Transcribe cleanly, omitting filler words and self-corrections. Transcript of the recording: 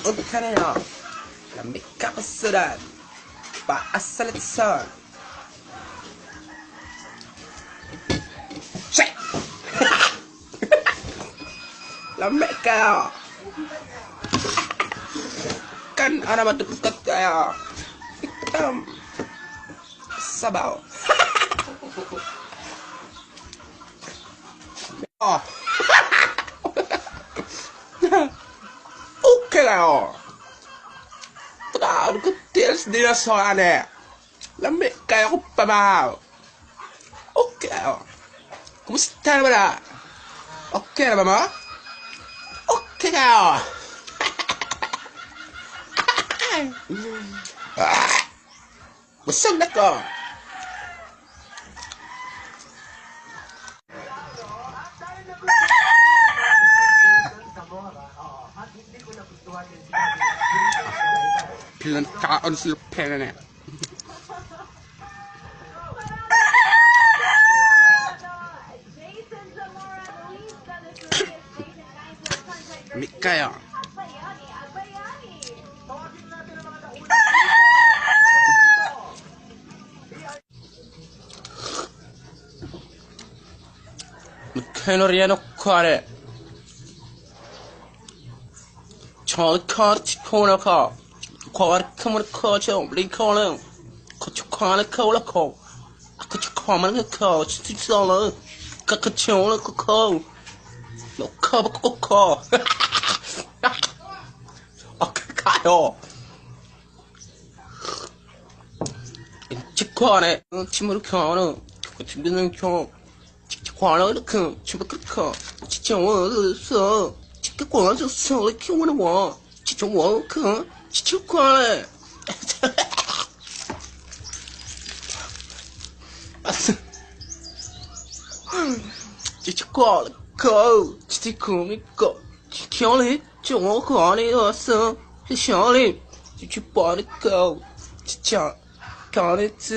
Kaon ka na yun. Lamig ka kasudan. Paasalatson. Shit! Lamig kayo. Kan ana matukat kayo. Itam. Sabaw. Oh. Okay kayo. Pagkaon ko tiles din na sa ane. Lamig kayo ko pabaw. Okay kayo. Kumusta na ba na? Okay na ba mo? Okay kayo. Ah! Busog na ko. Pilang taon sila pera na. Jason Zamora, Luis de los Reyes, Jason Geisler, Sunshine Lamig kayo. Agbayani, Agbayani. Kenoria kare. 저 코너카. 과르크물 커져 리콜은 코초카는 콜라코. 아코초카만 커 진짜로 카카초는 코코. 너 커버 코코. 아 가요. 치코안에 침으로 켜는 준비는 켜 광了坑，全部可去抢我的手，这个光就手了，看我的我，去抢我坑，去抢光了。这光了口，这空一个，抢了抢我光的手，去抢了，就去抱的狗，去抢，抢的走。